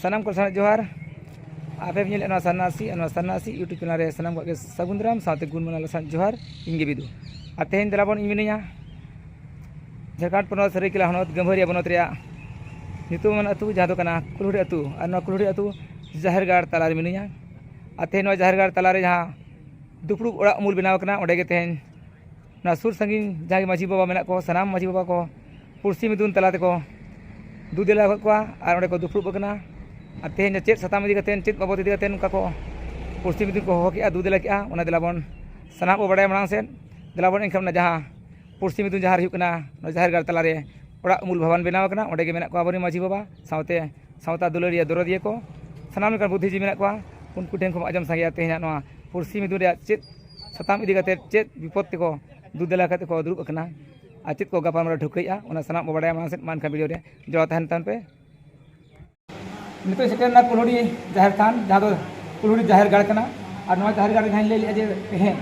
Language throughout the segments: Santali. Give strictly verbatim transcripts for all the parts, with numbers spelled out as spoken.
ᱥᱟᱱᱟᱢ ᱠᱚ ᱥᱟᱞᱟᱜ ᱡᱚᱦᱟᱨ᱾ ᱟᱯᱮ ᱯᱮ ᱧᱮᱞᱮᱫ ᱱᱚᱣᱟ ᱥᱟᱨᱱᱟᱥᱤ, ᱟᱨ ᱱᱚᱣᱟ ᱥᱟᱨᱱᱟᱥᱤ YouTube ᱪᱮᱱᱮᱞ ᱨᱮ ᱥᱟᱱᱟᱢ ᱠᱚᱣᱟᱜ ᱜᱮ ᱥᱟᱹᱜᱩᱱ ᱫᱟᱨᱟᱢ ᱥᱟᱶᱛᱮ ᱜᱩᱱ ᱢᱟᱱᱟᱣ ᱞᱟᱥᱟᱱ ᱡᱚᱦᱟᱨ᱾ ᱤᱧ ᱜᱮ ᱵᱤᱫᱩ᱾ ᱟᱨ ᱛᱮᱦᱮᱧ ᱫᱮᱞᱟ ᱵᱚᱱ, ᱤᱧ ᱢᱤᱱᱟᱹᱧᱟ ᱡᱷᱟᱲᱠᱷᱚᱸᱰ ᱯᱚᱱᱚᱛ ᱥᱟᱹᱨᱟᱹᱭᱠᱮᱞᱟ ᱦᱚᱱᱚᱛ ᱜᱟᱹᱢᱵᱷᱟᱹᱨᱤᱭᱟ ᱵᱚᱱᱚᱛ ᱨᱮᱭᱟᱜ ᱧᱩᱛᱩᱢᱟᱱ ᱟᱹᱛᱩ, ᱡᱟᱦᱟᱸ ᱫᱚ ᱠᱟᱱᱟ ᱠᱩᱞᱦᱩᱲᱤ ᱟᱹᱛᱩ᱾ ᱟᱨ ᱱᱚᱣᱟ ᱠᱩᱞᱦᱩᱲᱤ ᱟᱹᱛᱩ ᱡᱟᱦᱮᱨ ᱜᱟᱲ ᱛᱟᱞᱟᱨᱮ ᱢᱤᱱᱟᱹᱧᱟ᱾ ᱟᱨ ᱛᱮᱦᱮᱧ ᱱᱚᱣᱟ ᱡᱟᱦᱮᱨ ᱜᱟᱲ ᱛᱟᱞᱟᱨᱮ ᱡᱟᱦᱟᱸ ᱫᱩᱯᱲᱩᱵ ᱚᱲᱟᱜ ᱩᱢᱩᱞ ᱵᱮᱱᱟᱣ ᱟᱠᱟᱱᱟ, ᱚᱸᱰᱮ ᱜᱮ ᱛᱮᱦᱮᱧ ᱚᱱᱟ ᱥᱩᱨ ᱥᱟᱺᱜᱤᱧ ᱡᱟᱦᱟᱸ ᱜᱮ ᱢᱟᱹᱡᱷᱤ ᱵᱟᱵᱟ ᱢᱮᱱᱟᱜ ᱠᱚ, ᱥᱟᱱᱟᱢ ᱢᱟᱹᱡᱷᱤ ᱵᱟᱵᱟ ᱠᱚ ᱯᱩᱲᱥᱤ ᱢᱤᱫᱩᱱ ᱛᱟᱞᱟ ᱛᱮᱠᱚ ᱫᱩ ᱫᱮᱞᱟ ᱟᱠᱟᱫ ᱠᱚᱣᱟ ᱟᱨ ᱚᱸᱰᱮ ᱠᱚ ᱫᱩᱯᱲᱩᱵ ᱟᱠᱟᱱᱟ᱾ ᱟᱨ ᱛᱮᱦᱮᱧ ᱫᱚ ᱪᱮᱫ ᱥᱟᱛᱟᱢ ᱤᱫᱤ ᱠᱟᱛᱮ, ᱪᱮᱫ ᱵᱟᱵᱚᱫ ᱤᱫᱤ ᱠᱟᱛᱮ ᱱᱚᱝᱠᱟ ᱠᱚ ᱯᱩᱲᱥᱤ ᱢᱤᱫᱩᱱ ᱠᱚ ᱦᱚᱦᱚ ᱠᱮᱜᱼᱟ, ᱫᱩ ᱫᱮᱞᱟ ᱠᱮᱜᱼᱟ, ᱚᱱᱟ ᱫᱮᱞᱟ ᱵᱚᱱ ᱥᱟᱱᱟᱢ ᱵᱚ ᱵᱟᱲᱟᱭᱟ ᱢᱟᱲᱟᱝ ᱥᱮᱫ᱾ ᱫᱮᱞᱟ ᱵᱚᱱ ᱮᱱᱠᱷᱟᱱ ᱚᱱᱟ ᱡᱟᱦᱟᱸ ᱯᱩᱲᱥᱤ ᱢᱤᱫᱩᱱ ᱡᱟᱦᱟᱸ ᱨᱮ ᱦᱩᱭᱩᱜ ᱠᱟᱱᱟ, ᱱᱚᱣᱟ ᱡᱟᱦᱮᱨ ᱜᱟᱲ ᱛᱟᱞᱟᱨᱮ ᱚᱲᱟᱜ ᱩᱢᱩᱞ ᱵᱷᱟᱵᱟᱱ ᱵᱮᱱᱟᱣ ᱟᱠᱟᱱᱟ, ᱚᱸᱰᱮ ᱜᱮ ᱢᱮᱱᱟᱜ ᱠᱚᱣᱟ ᱟᱵᱚᱨᱮᱱ ᱢᱟᱹᱡᱷᱤ ᱵᱟᱵᱟ ᱥᱟᱶᱛᱮ ᱥᱟᱶᱛᱟ ᱫᱩᱞᱟᱹᱲᱤᱭᱟᱹ ᱫᱚᱨᱚᱫᱤᱭᱟᱹ ᱠᱚ, ᱥᱟᱱᱟᱢ ᱞᱮᱠᱟᱱ ᱵᱩᱫᱽᱫᱷᱤᱡᱤᱵᱤ ᱢᱮᱱᱟᱜ ᱠᱚᱣᱟ᱾ ᱩᱱᱠᱩ ᱴᱷᱮᱱ ᱠᱷᱚᱱ ᱟᱸᱡᱚᱢ ᱥᱟᱸᱜᱮᱭᱟ ᱛᱮᱦᱮᱧᱟᱜ ᱱᱚᱣᱟ ᱯᱩᱲᱥᱤ ᱢᱤᱫᱩᱱ ᱨᱮᱭᱟᱜ ᱪᱮᱫ ᱥᱟᱛᱟᱢ ᱤᱫᱤ ᱠᱟᱛᱮ, ᱪᱮᱫ ᱵᱤᱯᱚᱫ ᱛᱮᱠᱚ ᱫᱩ ᱫᱮᱞᱟ ᱠᱟᱛᱮ ᱠᱚ ᱫᱩᱲᱩᱵ ᱟᱠᱟᱱᱟ ᱟᱨ ᱪᱮᱫ ᱠᱚ ᱜᱟᱯᱟᱞᱢᱟᱨᱟᱣ ᱴᱷᱟᱹᱣᱠᱟᱹᱭᱮᱫᱼᱟ, ᱚᱱᱟ ᱥᱟᱱᱟᱢ ᱵᱚ ᱵᱟᱲᱟᱭᱟ ᱢᱟᱲᱟᱝ ᱥᱮᱫ᱾ ᱢᱟ ᱮᱱᱠᱷᱟᱱ ᱵᱷᱤᱰᱤᱭᱳ ᱨᱮ ᱡᱚᱲᱟᱣ ᱛᱟᱦᱮᱱ ᱛᱟᱵᱚᱱ ᱯᱮ᱾ ᱱᱤᱛᱚᱜ ᱥᱮᱴᱮᱨ ᱮᱱᱟ ᱠᱩᱞᱦᱩᱲᱤ ᱡᱟᱦᱮᱨ ᱛᱷᱟᱱ, ᱡᱟᱦᱟᱸ ᱫᱚ ᱠᱩᱞᱦᱩᱲᱤ ᱡᱟᱦᱮᱨ ᱜᱟᱲ ᱠᱟᱱᱟ᱾ ᱟᱨ ᱱᱚᱣᱟ ᱡᱟᱦᱮᱨ ᱜᱟᱲ ᱨᱮ ᱡᱟᱦᱟᱸᱧ ᱞᱟᱹᱭ ᱞᱮᱫᱼᱟ ᱡᱮ ᱛᱮᱦᱮᱧ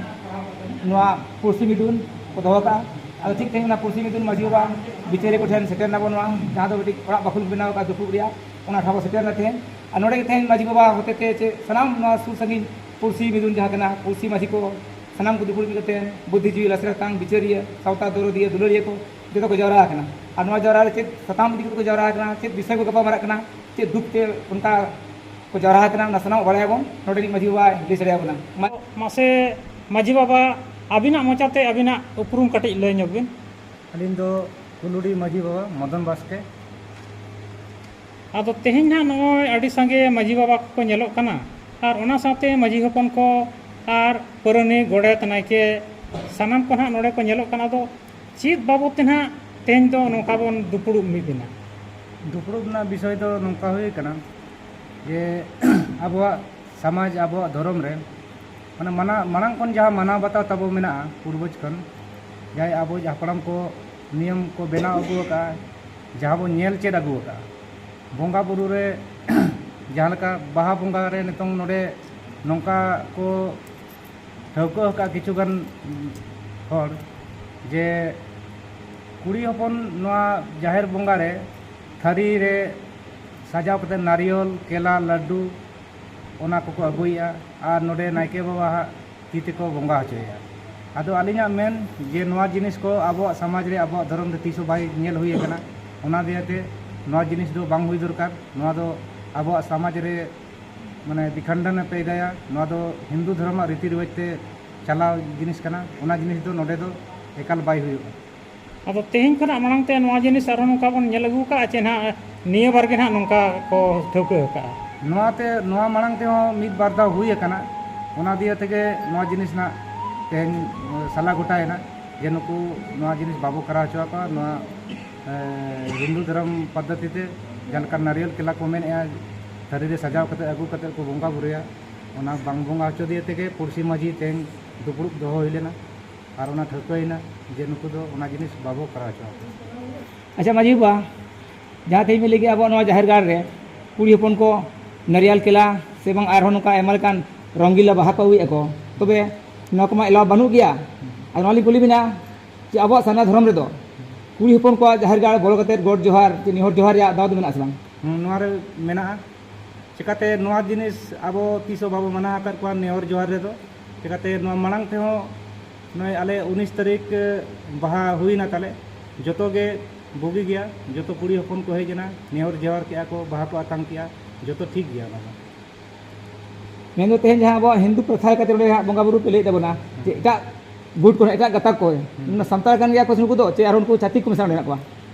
ᱱᱚᱣᱟ ᱯᱩᱲᱥᱤ ᱢᱤᱫᱩᱱ ᱠᱚ ᱫᱚᱦᱚ ᱠᱟᱜᱼᱟ, ᱟᱫᱚ ᱴᱷᱤᱠ ᱛᱮᱦᱮᱧ ᱚᱱᱟ ᱯᱩᱲᱥᱤ ᱢᱤᱫᱩᱱ ᱢᱟᱹᱡᱷᱤ ᱵᱟᱵᱟ ᱵᱤᱪᱟᱹᱨᱤᱭᱟᱹ ᱠᱚ ᱴᱷᱮᱱ ᱥᱮᱴᱮᱨ ᱱᱟᱵᱚᱱ, ᱱᱚᱣᱟ ᱡᱟᱦᱟᱸ ᱫᱚ ᱢᱤᱫᱴᱤᱡ ᱚᱲᱟᱜ ᱵᱟᱠᱷᱳᱞ ᱵᱮᱱᱟᱣ ᱟᱠᱟᱫ ᱫᱩᱯᱲᱩᱵ ᱨᱮᱭᱟᱜ, ᱚᱱᱟ ᱴᱷᱟᱶ ᱵᱚ ᱥᱮᱴᱮᱨ ᱮᱱᱟ ᱛᱮᱦᱮᱧ᱾ ᱟᱨ ᱱᱚᱰᱮ ᱜᱮ ᱛᱮᱦᱮᱧ ᱢᱟᱹᱡᱷᱤ ᱵᱟᱵᱟ ᱦᱚᱛᱮᱛᱮ ᱪᱮ ᱥᱟᱱᱟᱢ ᱱᱚᱣᱟ ᱥᱩᱨ ᱥᱟᱺᱜᱤᱧ ᱯᱩᱲᱥᱤ ᱢᱤᱫᱩᱱ ᱡᱟᱦᱟᱸ ᱠᱟᱱᱟ, ᱯᱩᱲᱥᱤ ᱢᱟᱹᱡᱷᱤ ᱠᱚ ᱥᱟᱱᱟᱢ ᱠᱚ ᱫᱩᱯᱲᱩᱵ ᱢᱤᱫ ᱠᱟᱛᱮ, ᱵᱩᱫᱽᱫᱷᱤᱡᱤᱵᱤ, ᱞᱟᱥᱮᱨ ᱦᱟᱛᱟᱝ ᱵᱤᱪᱟᱹᱨᱤᱭᱟᱹ, ᱥᱟᱶᱛᱟ ᱫᱚᱨᱚᱫᱤᱭᱟᱹ, ᱫᱩᱞᱟᱹᱲᱤᱭᱟᱹ ᱠᱚ ᱡᱚᱛᱚ ᱠᱚ ᱡᱟᱣᱨᱟ ᱟᱠᱟᱱᱟ᱾ ᱟᱨ ᱱᱚᱣᱟ ᱡᱟᱣᱨᱟ ᱨᱮ ᱪᱮᱫ ᱥᱟᱛᱟᱢ ᱤᱫᱤ ᱠᱟᱛᱮ ᱠᱚ ᱡᱟᱣᱨᱟ ᱟᱠᱟᱱᱟ, ᱪᱮᱫ ᱵᱤᱥᱚᱭ ᱠᱚ ᱜᱟᱯᱟᱞᱢᱟᱨᱟᱜ ᱠᱟᱱᱟ, ᱪᱮᱫ ᱫᱩᱠ ᱛᱮ ᱚᱱᱠᱟ ᱠᱚ ᱡᱟᱣᱨᱟ ᱟᱠᱟᱱᱟ, ᱚᱱᱟ ᱥᱟᱱᱟᱢᱟᱜ ᱵᱟᱲᱟᱭᱟᱵᱚᱱ᱾ ᱱᱚᱰᱮ ᱨᱤᱱᱤᱡ ᱢᱟᱹᱡᱷᱤ ᱵᱟᱵᱟᱭ ᱞᱟᱹᱭ ᱥᱟᱰᱮ ᱟᱵᱚᱱᱟ᱾ ᱢᱟ- ᱢᱟᱥᱮ ᱢᱟᱹᱡᱷᱤ ᱵᱟᱵᱟ, ᱟᱹᱵᱤᱱᱟᱜ ᱢᱚᱪᱟᱛᱮ ᱟᱹᱵᱤᱱᱟᱜ ᱩᱯᱨᱩᱢ ᱠᱟᱹᱴᱤᱡ ᱞᱟᱹᱭ ᱧᱚᱜ ᱵᱤᱱ᱾ ᱟᱹᱞᱤᱧ ᱫᱚ ᱠᱩᱞᱩᱰᱤ ᱢᱟᱹᱡᱷᱤ ᱵᱟᱵᱟ ᱢᱚᱫᱚᱱ ᱵᱟᱥᱠᱮ᱾ ᱟᱫᱚ ᱛᱮᱦᱮᱧ ᱱᱟᱦᱟᱜ ᱱᱚᱜᱼᱚᱭ ᱟᱹᱰᱤ ᱥᱟᱸᱜᱮ ᱢᱟᱹᱡᱷᱤ ᱵᱟᱵᱟ ᱠᱚᱠᱚ ᱧᱮᱞᱚᱜ ᱠᱟᱱᱟ, ᱟᱨ ᱚᱱᱟ ᱥᱟᱶᱛᱮ ᱢᱟᱹᱡᱷᱤ ᱦᱚᱯᱚᱱ ᱠᱚ ᱟᱨ ᱯᱟᱹᱨᱟᱹᱱᱤ, ᱜᱚᱰᱮᱛ, ᱱᱟᱭᱠᱮ, ᱥᱟᱱᱟᱢ ᱠᱚ ᱱᱟᱦᱟᱜ ᱱᱚᱰᱮ ᱠᱚ ᱧᱮᱞᱚᱜ ᱠᱟᱱᱟ᱾ ᱟᱫᱚ ᱪᱮᱫ ᱵᱟᱵᱚᱫ ᱛᱮ ᱱᱟᱦᱟᱜ ᱛᱮᱦᱮᱧ ᱫᱚ ᱱᱚᱝᱠᱟ ᱵᱚᱱ ᱫᱩᱯᱲᱩᱵ ᱢᱤᱫ ᱮᱱᱟ? ᱫᱩᱯᱲᱩᱵ ᱨᱮᱱᱟᱜ ᱵᱤᱥᱚᱭ ᱫᱚ ᱱᱚᱝᱠᱟ ᱦᱩᱭ ᱠᱟᱱᱟ ᱡᱮ ᱟᱵᱚᱣᱟᱜ ᱥᱚᱢᱟᱡᱽ, ᱟᱵᱚᱣᱟᱜ ᱫᱷᱚᱨᱚᱢ ᱨᱮ ᱢᱟᱱᱮ ᱢᱟᱱᱟ-, ᱢᱟᱲᱟᱝ ᱠᱷᱚᱱ ᱡᱟᱦᱟᱸ ᱢᱟᱱᱟᱣ ᱵᱟᱛᱟᱣ ᱛᱟᱵᱚ ᱢᱮᱱᱟᱜᱼᱟ, ᱯᱩᱨᱵᱚᱡᱽ ᱠᱷᱚᱱ ᱡᱟᱦᱟᱸᱭ ᱟᱵᱚ ᱦᱟᱯᱲᱟᱢ ᱠᱚ ᱱᱤᱭᱚᱢ ᱠᱚ ᱵᱮᱱᱟᱣ ᱟᱹᱜᱩ ᱟᱠᱟᱫᱼᱟ, ᱡᱟᱦᱟᱸ ᱵᱚᱱ ᱧᱮᱞ ᱪᱮᱫ ᱟᱹᱜᱩ ᱟᱠᱟᱫᱼᱟ᱾ ᱵᱚᱸᱜᱟ ᱵᱩᱨᱩ ᱨᱮ ᱡᱟᱦᱟᱸ ᱞᱮᱠᱟ ᱵᱟᱦᱟ ᱵᱚᱸᱜᱟ ᱨᱮ ᱱᱤᱛᱚᱝ ᱱᱚᱰᱮ ᱱᱚᱝᱠᱟ ᱠᱚ ᱴᱷᱟᱹᱣᱠᱟᱹ ᱟᱠᱟᱫ ᱠᱤᱪᱷᱩ ᱜᱟᱱ ᱦᱚᱲ ᱡᱮ ᱠᱩᱲᱤ ᱦᱚᱯᱚᱱ ᱱᱚᱣᱟ ᱡᱟᱦᱮᱨ ᱵᱚᱸᱜᱟ ᱨᱮ ᱛᱷᱟᱹᱨᱤ ᱨᱮ ᱥᱟᱡᱟᱣ ᱠᱟᱛᱮ ᱱᱟᱨᱤᱭᱚᱞ, ᱠᱮᱞᱟ, ᱞᱟᱹᱰᱩ, ᱚᱱᱟ ᱠᱚᱠᱚ ᱟᱹᱜᱩᱭᱮᱫᱼᱟ ᱟᱨ ᱱᱚᱰᱮ ᱱᱟᱭᱠᱮ ᱵᱟᱵᱟᱣᱟᱜ ᱛᱤ ᱛᱮᱠᱚ ᱵᱚᱸᱜᱟ ᱦᱚᱪᱚᱭᱮᱫᱼᱟ᱾ ᱟᱫᱚ ᱟᱹᱞᱤᱧᱟᱜ ᱢᱮᱱ ᱡᱮ ᱱᱚᱣᱟ ᱡᱤᱱᱤᱥ ᱠᱚ ᱟᱵᱚᱣᱟᱜ ᱥᱚᱢᱟᱡᱽ ᱨᱮ, ᱟᱵᱚᱣᱟᱜ ᱫᱷᱚᱨᱚᱢ ᱨᱮ ᱛᱤᱥ ᱦᱚᱸ ᱵᱟᱭ ᱧᱮᱞ ᱦᱩᱭ ᱟᱠᱟᱱᱟ᱾ ᱚᱱᱟ ᱫᱤᱭᱮᱛᱮ ᱱᱚᱣᱟ ᱡᱤᱱᱤᱥ ᱫᱚ ᱵᱟᱝ ᱦᱩᱭ ᱫᱚᱨᱠᱟᱨ᱾ ᱱᱚᱣᱟ ᱫᱚ ᱟᱵᱚᱣᱟᱜ ᱥᱚᱢᱟᱡᱽ ᱨᱮ ᱢᱟᱱᱮ ᱵᱤᱠᱷᱟᱱᱰᱚᱱ ᱮ ᱯᱮᱭᱫᱟᱭᱟ᱾ ᱱᱚᱣᱟ ᱫᱚ ᱦᱤᱱᱫᱩ ᱫᱷᱚᱨᱚᱢᱟᱜ ᱨᱤᱛᱤ ᱨᱮᱣᱟᱡᱽ ᱛᱮ ᱪᱟᱞᱟᱣ ᱡᱤᱱᱤᱥ ᱠᱟᱱᱟ᱾ ᱚᱱᱟ ᱡᱤᱱᱤᱥ ᱫᱚ ᱱᱚᱰᱮ ᱫᱚ ᱮᱠᱟᱞ ᱵᱟᱭ ᱦᱩᱭᱩᱜᱼᱟ᱾ ᱟᱫᱚ ᱛᱮᱦᱮᱧ ᱠᱷᱚᱱᱟᱜ ᱢᱟᱲᱟᱝ ᱛᱮ ᱱᱚᱣᱟ ᱡᱤᱱᱤᱥ ᱟᱨᱦᱚᱸ ᱱᱚᱝᱠᱟ ᱵᱚᱱ ᱧᱮᱞ ᱟᱹᱜᱩ ᱟᱠᱟᱫᱼᱟ ᱪᱮ ᱱᱟᱦᱟᱜ ᱱᱤᱭᱟᱹ ᱵᱟᱨ ᱜᱮ ᱱᱟᱦᱟᱜ ᱱᱚᱝᱠᱟ ᱠᱚ ᱴᱷᱟᱹᱣᱠᱟᱹ ᱟᱠᱟᱫᱼᱟ? ᱱᱚᱣᱟ ᱛᱮ, ᱱᱚᱣᱟ ᱢᱟᱲᱟᱝ ᱛᱮᱦᱚᱸ ᱢᱤᱫ ᱵᱟᱨ ᱫᱷᱟᱣ ᱦᱩᱭ ᱟᱠᱟᱱᱟ᱾ ᱚᱱᱟ ᱫᱤᱭᱮ ᱛᱮᱜᱮ ᱱᱚᱣᱟ ᱡᱤᱱᱤᱥ ᱱᱟᱜ ᱛᱮᱦᱮᱧ, ᱮ, ᱥᱟᱞᱟ ᱜᱚᱴᱟᱭᱮᱱᱟ ᱡᱮ ᱱᱩᱠᱩ ᱱᱚᱣᱟ ᱡᱤᱱᱤᱥ ᱵᱟᱵᱚ ᱠᱚᱨᱟᱣ ᱦᱚᱪᱚ ᱟᱠᱚᱣᱟ᱾ ᱱᱚᱣᱟ, ᱮ, ᱦᱤᱱᱫᱩ ᱫᱷᱚᱨᱚᱢ ᱯᱚᱫᱽᱫᱷᱚᱛᱤ ᱛᱮ ᱡᱟᱦᱟᱸ ᱞᱮᱠᱟ ᱱᱟᱨᱤᱭᱚᱞ ᱠᱮᱞᱟ ᱠᱚ ᱢᱮᱱᱮᱫᱼᱟ, ᱛᱷᱟᱹᱨᱤ ᱨᱮ ᱥᱟᱡᱟᱣ ᱠᱟᱛᱮ ᱟᱹᱜᱩ ᱠᱟᱛᱮ ᱠᱚ ᱵᱚᱸᱜᱟ ᱵᱩᱨᱩᱭᱟ, ᱚᱱᱟ ᱵᱟᱝ ᱵᱚᱸᱜᱟ ᱦᱚᱪᱚ ᱫᱤᱭᱮ ᱛᱮᱜᱮ ᱯᱩᱲᱥᱤ ᱢᱟᱹᱡᱷᱤ ᱛᱮᱦᱮᱧ ᱫᱩᱯᱲᱩᱵ ᱫᱚᱦᱚ ᱦᱩᱭ ᱞᱮᱱᱟ᱾ ᱟᱨ ᱚᱱᱟ ᱴᱷᱟᱹᱣᱠᱟᱹᱭᱮᱱᱟ ᱡᱮ ᱱᱩᱠᱩ ᱫᱚ ᱚᱱᱟ ᱡᱤᱱᱤᱥ ᱵᱟᱵᱚ ᱠᱚᱨᱟᱣ ᱦᱚᱪᱚ ᱟᱠᱚᱣᱟ᱾ ᱟᱪᱪᱷᱟ ᱢᱟᱹᱡᱷᱤ ᱵᱟᱵᱟ, ᱡᱟᱦᱟᱸ ᱛᱮᱦᱮᱧ ᱵᱤᱱ ᱞᱟᱹᱭ ᱠᱮᱜᱼᱟ ᱟᱵᱚᱣᱟᱜ ᱱᱚᱣᱟ ᱡᱟᱦᱮᱨ ᱜᱟᱲ ᱨᱮ ᱠᱩᱲᱤ ᱦᱚᱯᱚᱱ ᱠᱚ ᱱᱟᱨᱤᱭᱟᱞ ᱠᱮᱞᱟ ᱥᱮ ᱵᱟᱝ ᱟᱨᱦᱚᱸ ᱱᱚᱝᱠᱟ ᱟᱭᱢᱟ ᱞᱮᱠᱟᱱ ᱨᱚᱝᱜᱤᱞᱟ ᱵᱟᱦᱟ ᱠᱚ ᱟᱹᱜᱩᱭᱮᱫᱼᱟ ᱠᱚ, ᱛᱚᱵᱮ ᱱᱚᱣᱟ ᱠᱚᱢᱟ ᱮᱞᱟᱣ ᱵᱟᱹᱱᱩᱜ ᱜᱮᱭᱟ᱾ ᱟᱨ ᱱᱚᱣᱟ ᱞᱤᱧ ᱠᱩᱞᱤ ᱵᱤᱱᱟ ᱡᱮ ᱟᱵᱚᱣᱟᱜ ᱥᱟᱨᱱᱟ ᱫᱷᱚᱨᱚᱢ ᱨᱮᱫᱚ ᱠᱩᱲᱤ ᱦᱚᱯᱚᱱ ᱠᱚᱣᱟᱜ ᱡᱟᱦᱮᱨ ᱜᱟᱲ ᱵᱚᱞᱚ ᱠᱟᱛᱮ ᱜᱚᱰ ᱡᱚᱦᱟᱨ ᱪᱮ ᱱᱮᱦᱚᱨ ᱡᱚᱦᱟᱨ ᱨᱮᱭᱟᱜ ᱫᱟᱣ ᱫᱚ ᱢᱮᱱᱟᱜᱼᱟ ᱥᱮ ᱵᱟᱝ? ᱦᱩᱸ, ᱱᱚᱣᱟ ᱨᱮ ᱢᱮᱱᱟᱜᱼᱟ᱾ ᱪᱮᱠᱟᱛᱮ ᱱᱚᱣᱟ ᱡᱤᱱᱤᱥ ᱟᱵᱚ ᱛᱤᱥ ᱦᱚᱸ ᱵᱟᱵᱚ ᱢᱟᱱᱟ ᱟᱠᱟᱫ ᱠᱚᱣᱟ ᱱᱮᱦᱚᱨ ᱡᱚᱦᱟᱨ ᱨᱮᱫᱚ᱾ ᱪᱮᱠᱟᱛᱮ ᱱᱚᱣᱟ ᱢᱟᱲᱟᱝ ᱛᱮᱦᱚᱸ ᱱᱚᱜᱼᱚᱭ ᱟᱞᱮ ᱩᱱᱤᱥ ᱛᱟᱹᱨᱤᱠᱷ ᱵᱟᱦᱟ ᱦᱩᱭᱱᱟ ᱛᱟᱞᱮ, ᱡᱚᱛᱚ ᱜᱮ ᱵᱩᱜᱤ ᱜᱮᱭᱟ, ᱡᱚᱛᱚ ᱠᱩᱲᱤ ᱦᱚᱯᱚᱱ ᱠᱚ ᱦᱮᱡ ᱮᱱᱟ, ᱱᱮᱦᱚᱨ ᱡᱚᱦᱟᱨ ᱠᱮᱜᱼᱟ ᱠᱚ, ᱵᱟᱦᱟ ᱠᱚ ᱟᱛᱟᱝ ᱠᱮᱜᱼᱟ, ᱡᱚᱛᱚ ᱴᱷᱤᱠ ᱜᱮᱭᱟ ᱚᱱᱟ ᱫᱚ᱾ ᱢᱮᱱᱫᱚ ᱛᱮᱦᱮᱧ ᱡᱟᱦᱟᱸ ᱟᱵᱚᱣᱟᱜ ᱦᱤᱱᱫᱩ ᱯᱨᱚᱛᱷᱟ ᱞᱮᱠᱟᱛᱮ ᱱᱚᱰᱮ ᱦᱟᱸᱜ ᱵᱚᱸᱜᱟ ᱵᱩᱨᱩ ᱯᱮ ᱞᱟᱹᱭᱮᱫ ᱛᱟᱵᱚᱱᱟ, ᱡᱮ ᱮᱴᱟᱜ ᱜᱩᱴ ᱠᱚᱨᱮ ᱮᱴᱟᱜ ᱜᱟᱛᱟᱠ ᱠᱚ, ᱦᱩᱸ᱾ ᱚᱱᱟ ᱥᱟᱱᱛᱟᱲ ᱠᱟᱱ ᱜᱮᱭᱟ ᱠᱚ ᱥᱮ ᱱᱩᱠᱩ ᱫᱚ, ᱪᱮ ᱟᱨᱦᱚᱸ ᱩᱱᱠᱩ ᱪᱷᱟᱹᱛᱤᱠ ᱠᱚ ᱢᱮᱥᱟ ᱚᱸᱰᱮ ᱢᱮᱱᱟᱜ ᱠᱚᱣᱟ?